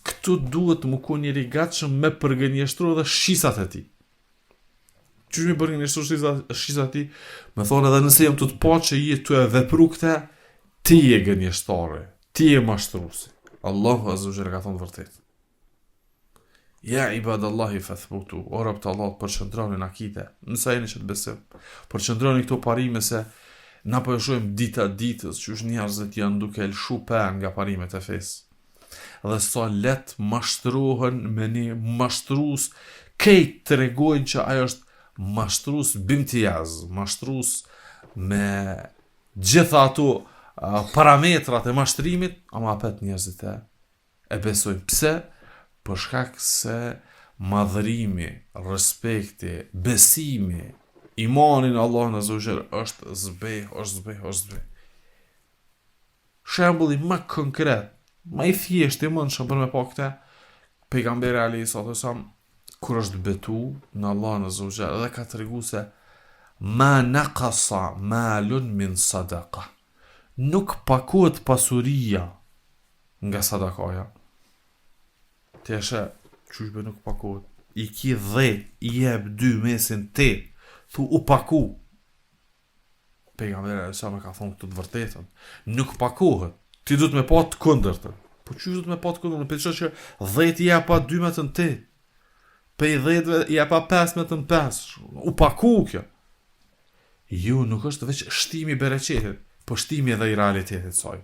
këtu duhet me kon njeri i gatshëm me përgënjeshtru edhe shqisat e tij. Qysh me përgënjeshtru shqisat e tij, me thonë edhe nëse jam tu të pa që je tu e vepru këte, ti je gënjeshtari, ti je mashtrusi. Allahu Azza wa Jall ka thonë vërtet. Ja ibad Allahi fathbutu, o robët e Allahut, përqendroni në akide, nëse jeni n'qët besim, përqendroni këto parime se na po e shohim dita ditës, qysh njerëzit janë duke lëshu pe nga parimet e fesë. dhe sa lehtë mashtrohen me një mashtrus krejt tregojnë që ai është mashtrus bimtijaz, mashtrus me gjitha ato parametrat e mashtrimit, ama apet njerëzit e, e besojnë. Pse? Për shkak se madhërimi, respekti, besimi, imani në Allahun Azza wa Jall është zbeh, është zbeh, është zbeh. Shembulli më konkret, më i thjeshtë i mundshëm për me pa këtë, pejgamberi alayhi salatu wasallam kur është betu në Allahun Azza wa Jall dhe ka tregu se ma naqasa malun min sadaqa. Nuk pakohet pasuria nga sadakaja. Ti e sheh, qysh be nuk pakohet. I ki 10, i jep 2 mesin 8. Thu u paku. Pejgamberi alejhi selam e ka thonë këtë të vërtetën. Nuk pakohet. Ti duhet me pa të kundërtën. Po qysh duhet me pa të kundërtën? Pe që 10 i jepa 2 metën 8. Pej 10 i jepa 5 metën 5. U paku kjo. Ju nuk është veç shtimi i bereqetit, po shtimi edhe i realitetit saj.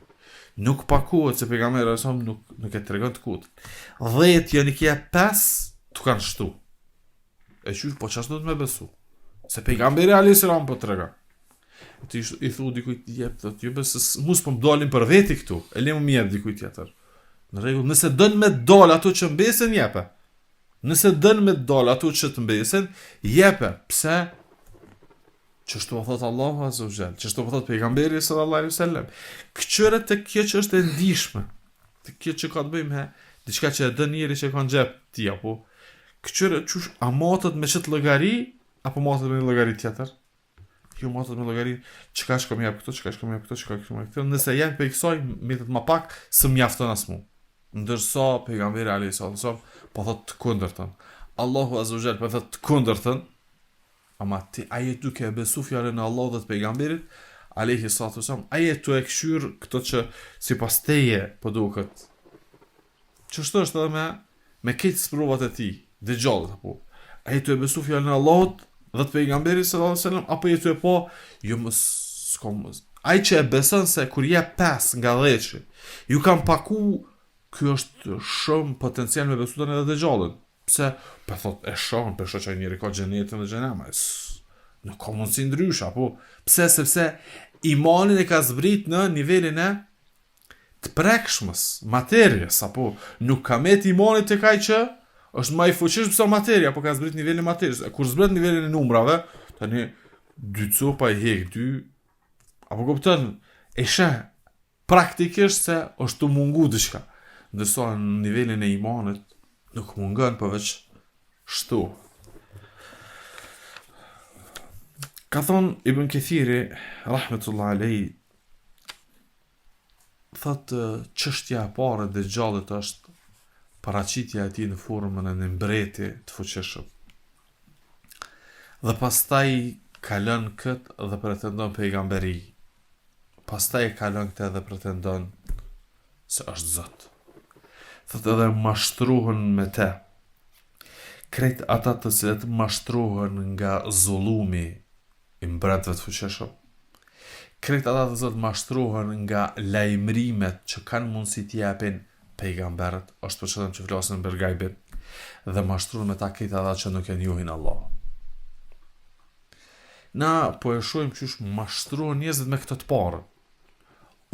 Nuk pakohet se pejgamberi alejhi selam nuk, nuk e tregon të kundërtën. 10 janë i kje 5, të kanë shtu. E qysh, po qashtu duhet me besu? Se pejgamberi alejhi selam po tregon. E ti i thu dikujt jep, thot, jo besë, mu s'po më dalin për veti këtu, e le më me jep dikujt tjetër. Në rregull, nëse don me dal ato që mbesen, jepe. Nëse don me dal ato që të mbesen, jepe. Pse? Qështu po thot Allahu Azza wa Jall, qështu po thot pejgamberi sallallahu alaihi wasallam. Kqyre te kjo që është e ndishme, te kjo që ka të bëjë me diçka që e don njeri që ka në xhep ti apo. Këqyre qysh, a matet me qëtë llogari, apo matet me një llogari tjetër? Jo matet me llogari, çka shko më jap këto, çka shko më jap këto, çka shko më jap këto. Nëse janë prej kësaj, mbetet më pak, s'më mjafton as mu. Ndërsa pejgamberi alayhi salatu wasallam po thotë të kundërtën. Allahu azza wa jall po thotë të kundërtën. Ama ti a je duke e besu fjalën e Allahut dhe të pejgamberit alayhi salatu wasallam, a je tu e kqyr këto që sipas teje po duket. Qështu është edhe me me krejt sprovat e tij, Dexhallit apo a je tu e besu fjalën e Allahut dhe të pejgamberit sallallahu alajhi wasallam apo je tu e pa jo më s'ka më ai që e beson se kur jep 5 nga 10 ju kam paku ky është shumë potencial me besu tani edhe Dexhallin pse po thot e shoh po shoh që ai njeri ka xhenetin dhe xhenemin nuk ka mundësi ndryshe apo pse sepse imanin e ka zbrit në nivelin e të prekshmës, materies, apo nuk ka met imani tek ai që është ma i fuqishëm se materia, apo ka zbrit nivelin e materies. E kur zbret nivelin e numrave, tani dy copa i hek dy, apo kupton, e sheh praktikisht se është tu mungu diçka. Ndërsa në nivelin e imanit nuk mungon përveç shtu. Ka thonë Ibn Kethiri, rahmetullah alej, Thotë çështja e parë e Dexhallit është paraqitja e tij në formën e një mbreti të fuqishëm. Dhe pastaj kalon këtë dhe pretendon pejgamberi. Pastaj e kalon këtë dhe pretendon se është Zot. Thotë edhe mashtrohen me te. Krejt ata të cilët mashtrohen nga zullumi i mbretëve të fuqishëm. Krejt ata të cilët mashtrohen nga lajmërimet që kanë mundësi t'i japin pejgamberët, është për qëllim që flasin për gajbin, dhe mashtrohen me ta krejt ata që nuk e njohin Allahun. Na po e shohim qysh mashtrohen njerëzit me këtë të parën.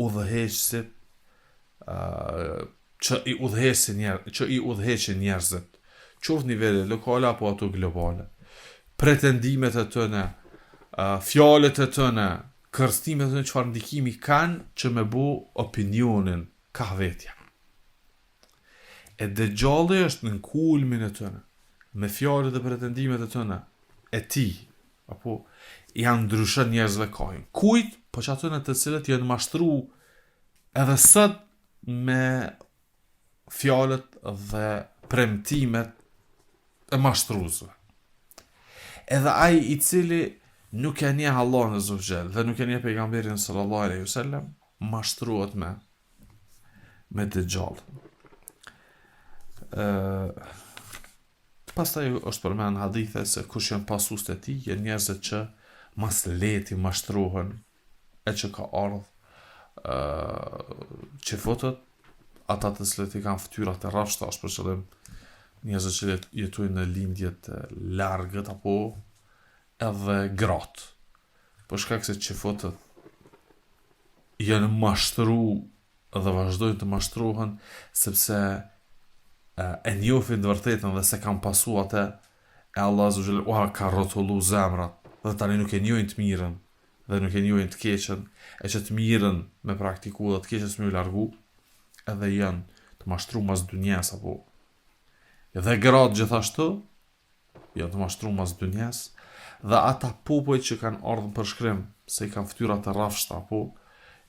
Udhëheqësit që i udhëheqin njerë, që i udhëheqin njerëzit, qoftë nivele lokale apo ato globale. Pretendimet e tyne, fjalët e tyne, kërcënimet e tyne çfarë ndikimi kanë që me bu opinionin kah vetja. E Dexhalli është në kulmin e tyne, me fjalët dhe pretendimet e tyne, e tij, apo ja ndryshon njerëzve kahin. Kujt? Po që atyne të cilët janë mashtru edhe sot me fjalët dhe premtimet e mashtrusve. Edhe ai i cili nuk e njeh Allahun azze ve xhel dhe nuk e njeh pejgamberin sallallahu alaihi wasallam, mashtrohet me me Dexhallin. Ë pastaj është përmend hadithe se kush janë pasuesit e tij, janë njerëzit që ma s'lehti mashtrohen e që ka ardhë çifutët, ata të cilët i kanë fytyrat e rrafshta, është për qëllim njerëzit që jetojnë në lindje të largët apo edhe gratë. Për shkak se çifutët janë mashtru dhe vazhdojnë të mashtrohen sepse e njohin të vërtetën dhe s'e kanë pasu atë e Allah azze ve xhel ua ka rrotullu zemrat dhe tani nuk e njohin të mirën dhe nuk e njohin të keqen e që të mirën me praktiku dhe të keqes me u largu edhe janë të mashtru mas dynjas apo dhe gratë gjithashtu janë të mashtru mas dynjas dhe ata popuj që kanë ardhur në përshkrim se i kanë fytyra të rrafshta apo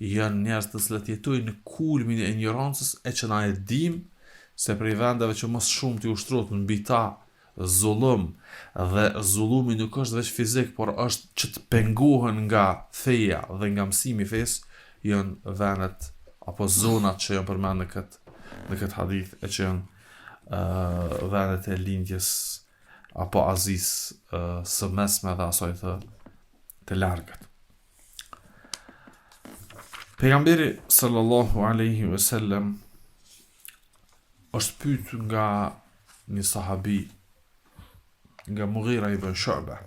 janë njerëz të cilët jetojnë në kulmin e injorancës e që na e dim se prej vendeve që më së shumti ushtrohet mbi ta zullum dhe zullumi nuk është veç fizik, por është që të pengohen nga feja dhe nga mësimi i fesë, janë vendet apo zonat që janë përmend në këtë në këtë hadith e që janë uh, vendet e lindjes apo Azisë uh, së mesme dhe asaj të të largët. Pejgamberi sallallahu alaihi wasallam është pyet nga një sahabi nga Mughira ibn Shu'ba.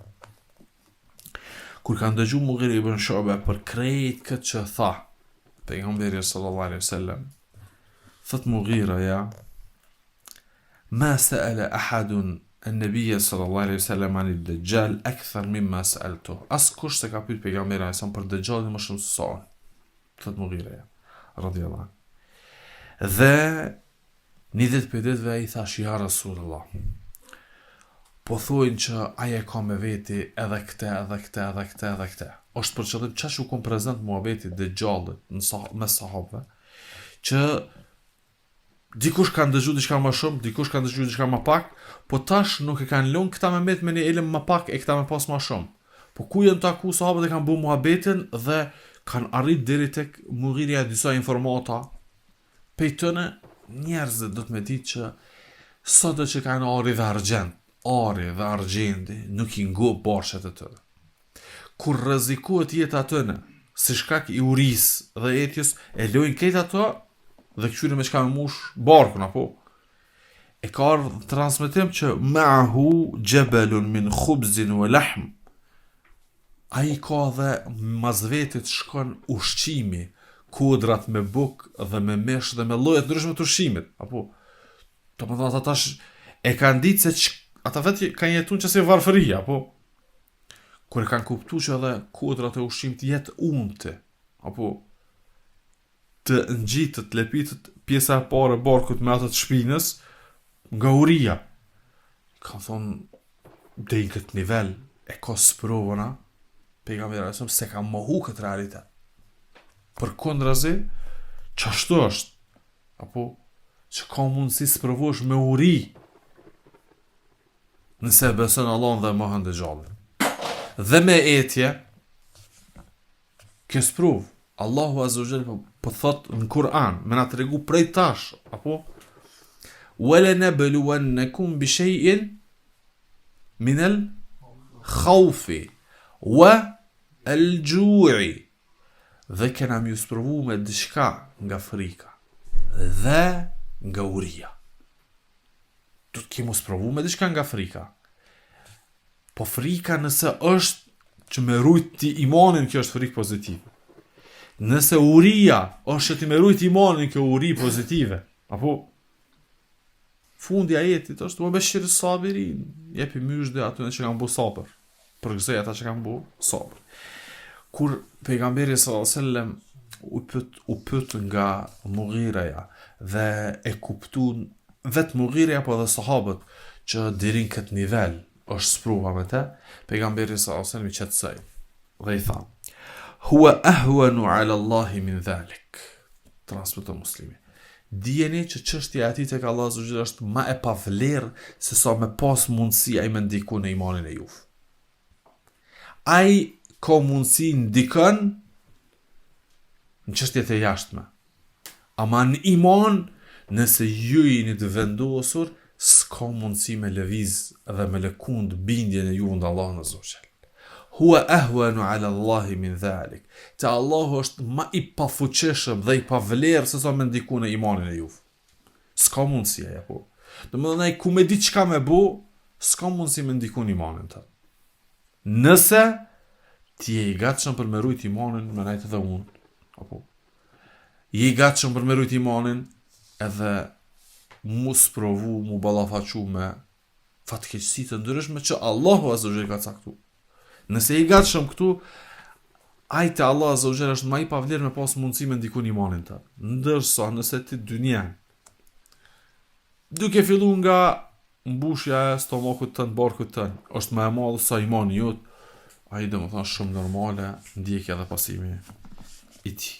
Kur ka ndëgju Mughira ibn Shu'ba për krejt këtë që tha pejgamberi sallallahu alaihi wasallam, thot Mughira ja, ma sa'ala ahadun an-nabiy sallallahu alaihi wasallam an ad-dajjal akthar mimma sa'altu. Askush s'e ka pyet pejgamberin alaihi wasallam për Dajjalin më shumë se sa unë. Thot Mughira ja, radhiyallahu anhu. Dhe një ditë prej ditëve i thash ja Rasulullah. Po thojnë që ai e ka me veti edhe këte, edhe këte, edhe këte, edhe këte. Është për qëllim qaq u kon prezent muhabeti Dexhallit në sah mes sahabëve, që dikush ka ndëgju diçka më shumë, dikush ka ndëgju diçka më pak, po tash nuk e kanë lënë këta me met me një ilm më pak e këta me pas më shumë. Po ku janë taku sahabët e kanë bu muhabetin dhe kanë arrit deri tek Mughirja e disa informata pej tyne njerëzit do të me ditë që sado që kanë ari dhe argjend, ari dhe argjendi nuk i ngop barqet e tyre. Kur rrezikohet jeta e tyne, si shkak i urisë dhe etjes, e lojnë krejt ato dhe këqyrin me çka me mush barkun, apo? E ka ardhë transmetim që ma'ahu xhebelun min khubzin wa lahm. Ai ka dhe mas vetit shkon ushqimi, kodrat me bukë dhe me mish dhe me lloje të ndryshme të ushqimit, apo? Domethënë ata tash e kanë ditë se që, ata vetë kanë jetu në qësi varfëri, apo? Kur e kanë kuptu që edhe kodrat e ushqimit jet unti, apo të ngjitet, të lepitet pjesa e parë e barkut me atë të shpinës nga uria. Kanë thonë, deri në këtë nivel e ka sprovën, a, pejgamberi alejhi selam s'e ka mohu këtë realitet. Përkundrazi, qashtu është, apo që ka mundësi sprovohesh me uri, nëse e beson Allahun dhe mohon Dexhallin. Dhe me etje, kjo sprovë, Allahu Azza wa Jall po, po thot në Kur'an, me na tregu prej tash, apo Wala nabluwannakum bi shay'in min al khawfi wa al ju'i dhe kena me ju sprovu me diçka nga frika dhe nga uria. Do të kemi sprovu me diçka nga frika. Po frika nëse është që me rujt ti imanin, kjo është frikë pozitive. Nëse uria është që ti me rujt imanin, kjo uri pozitive. Apo, fundi i ajetit është wa beshir sabirin, jepi myzhde atyne që kanë bo sabër. Përgëzoj ata që kanë bo sabër. Kur pejgamberi sallallahu alajhi wasallam u pyet u pyet nga Mughireja dhe e kuptun vetë Mughireja apo edhe sahabët që deri në këtë nivel është sprova me të, pejgamberi sallallahu alajhi wasallam i qetësoi dhe i tha: "Huwa ahwanu ala Allahi min dhalik." Transmeton Muslimi. Dijeni që çështja e atij tek Allahu azza wa jall është ma e pavlerë se sa me pas mundësi ai me ndiku në imanin e juv. Ai ka mundësi ndikon në çështjet e jashtme. Ama në iman, nëse ju jeni të vendosur, s'ka mundësi me lëviz dhe me lëkund bindjen e juv ndaj Allahut azza wa jall. Huwa ahwanu ala Allahi min dhalik. Te Allahu është ma i pafuqishëm dhe i pavlerë se sa me ndiku në imanin e juv. S'ka mundësi ai apo. Domethënë ai ku me di çka me bo, s'ka mundësi me ndiku në imanin tënd. Nëse ti je i gatshëm për me rujt imanin, me nejt edhe unë, apo je i gatshëm për me rujt imanin, edhe mu sprovu, mu ballafaqu me fatkeqësi të ndryshme që Allahu azza wa jall ka caktu. Nëse je i gatshëm këtu, ai te Allahu azza wa jall është ma i pavlerë me pas mundësi me ndiku në imanin tënd. Ndërsa nëse ti dynjan duke fillu nga mbushja e stomakut tënd, barkut tënd, është më e madhe sa imani jot, ai domethënë shumë normale ndjekja dhe pasimi i tij.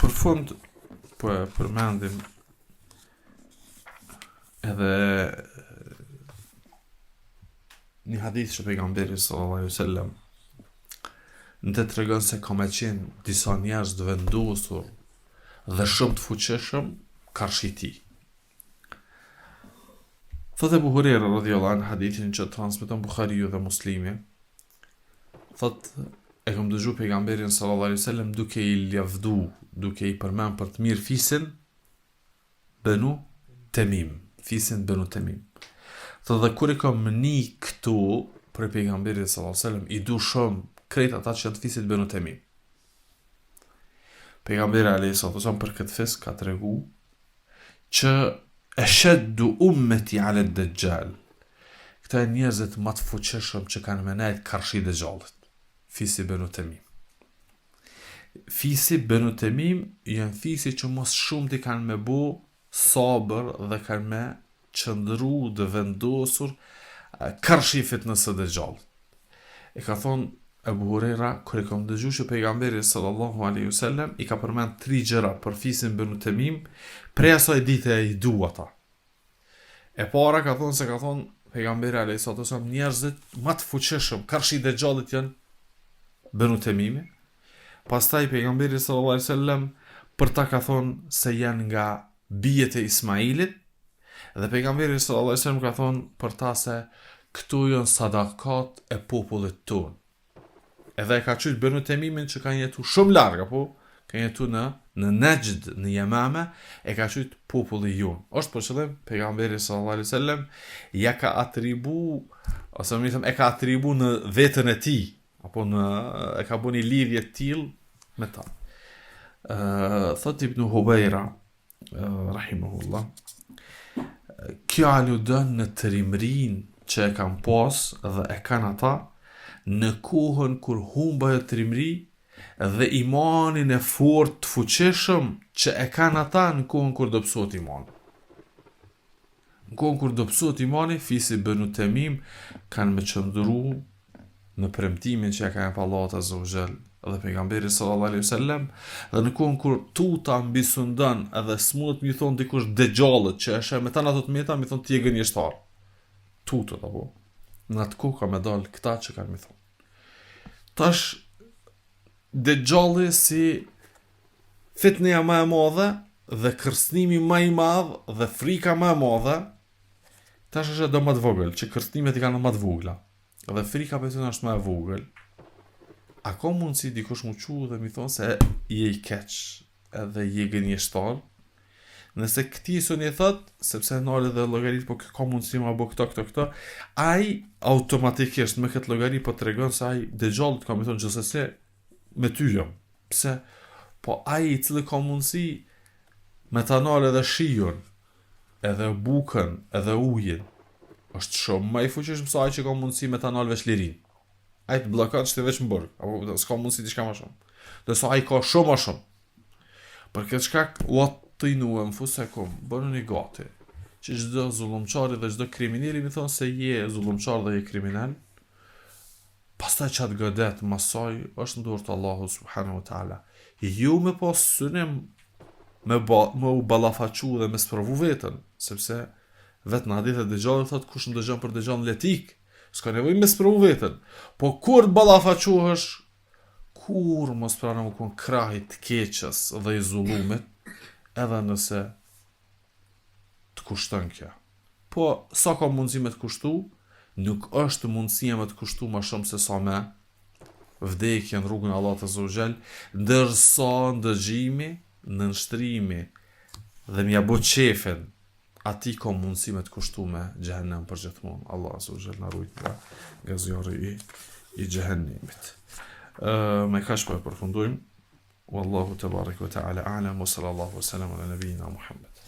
Për fund, po e përmendim edhe një hadith që pejgamberi sallallahu alaihi wasallam në të tregon se ka me qenë disa njerëz të vendosur dhe shumë të fuqishëm karshi tij. Thotë Ebu Hurejra radhiyallahu anhu hadithin që transmeton Buhariu dhe Muslimi, thotë e kam dëgju pejgamberin sallallahu alaihi wasallam duke i lavdu, duke i përmend për të mirë fisin Benu Temim, fisin Benu Temim. Thotë dhe kur i kam ni këtu prej pejgamberit sallallahu alaihi wasallam i du shumë krejt ata që janë të fisit Benu Temim. Pejgamberi alaihi wasallam për këtë fis ka tregu që esheddu ummeti ala dexhal. Këta janë njerëzit më të fuqishëm që kanë me nejt karshi dexhallit. Fisi Benu Temim. Fisi Benu Temim janë fisi që më së shumti kanë me bo. sabër dhe kanë me qëndru të vendosur karshi fitnës së Dexhallit. E ka thonë Ebu Hurejra, kur e kam dëgju që pejgamberi sallallahu alaihi wasallam i ka përmend tri gjëra për fisin Benu Temim, prej asaj dite i du ata. E para ka thonë se ka thonë pejgamberi alaihi salatu wasallam njerëzit më të fuqishëm karshi Dexhallit janë Benu Temimi. Pastaj pejgamberi sallallahu alaihi wasallam për ta ka thonë se janë nga bijet e Ismailit dhe pejgamberi sallallahu alaihi wasallam ka thonë për ta se këto janë sadakat e popullit tonë. Edhe e ka qujt Benu Temimin që kanë jetu shumë larg, apo kanë jetu në në Nejd, në Jemame, e ka qujt populli jonë. Është për qëllim pejgamberi sallallahu alaihi wasallam ja ka atribu ose më them e ka atribu në veten e tij, apo në e ka bo një lidhje të tillë me ta. Ë thot Ibn Hubejra rahimahullah kjo aludon në trimërinë që e kanë pas dhe e kanë ata në kohën kur humb ajo trimëri dhe imanin e fort të fuqishëm që e kanë ata në kohën kur dobësohet imani. Në kohën kur dobësohet imani, fisi Benu Temim kanë me qëndru në premtimin që ja ka jep Allahu azza wa jall dhe pejgamberi sallallahu alaihi wasallam dhe në kohën kur tuta mbisundon edhe s'mundet me i thon dikush dexhallit që e sheh me tana ato të meta me thon ti je gënjeshtar tutët apo në atë kohë ka me dal këta që kanë me thon tash dexhalli si Fitneja ma e madhe dhe kërcënimi ma i madh dhe frika ma e madhe, tash është edhe ma të vogël, që kërcënimet i kanë ma të vogla. Dhe frika për të është ma e vogël. A ka mundësi dikush mu çu dhe mi thonë se je i keq edhe je gënjeshtar? Nëse këtij s'un i thot, sepse nalet dhe llogarit, po ka mundësi ma bo këto, këto, këto, ai automatikisht me këtë llogari po tregon se ai dexhallit ka me thonë gjithsesi me ty jam. Pse? Po ai i cili ka mundësi me ta nalë edhe shiun, edhe bukën, edhe ujin, është shumë më i fuqishëm se ai që ka mundësi me ta nalë veç lirinë. Ai të bllokon që ti veç në burg, apo s'ka mundësi diçka më shumë. Ndërsa ai ka shumë më shumë. Për këtë shkak, wattinu enfusekum, bënuni gati, që çdo zullumqari dhe çdo krimineli mi thonë se je zullumqar dhe je kriminel, Pastaj ça të godet mas saj është në dorë të Allahut subhanahu wa taala. Jo me pas synim me ba, me u ballafaqu dhe me sprovu veten, sepse vetë në hadithet e Dexhallit thotë kush ndëgjon për Dexhallin le t'ik, s'ka nevojë me sprovu veten. Po kur të ballafaqohesh, kurrë mos prano me kon krah i të keqes dhe i zullumit, edhe nëse të kushton kjo. Po, sa ka mundësi me të kushtu, nuk është mundësia me të kushtu ma shumë se sa me vdekje në rrugën e Allahut azza wa xhel, ndërsa ndëgjimi, nënshtrimi dhe me ja bo qefin, atij ka mundësi me të kushtu me xhehenem për gjithmonë. Allah azza wa xhel na rujt nga, nga zjarri i, i xhehenemit. Uh, me kaq po e përfundojmë. Wallahu tebareke ve teala a'lam wa sallallahu wa sallam ala nabiyina Muhammad.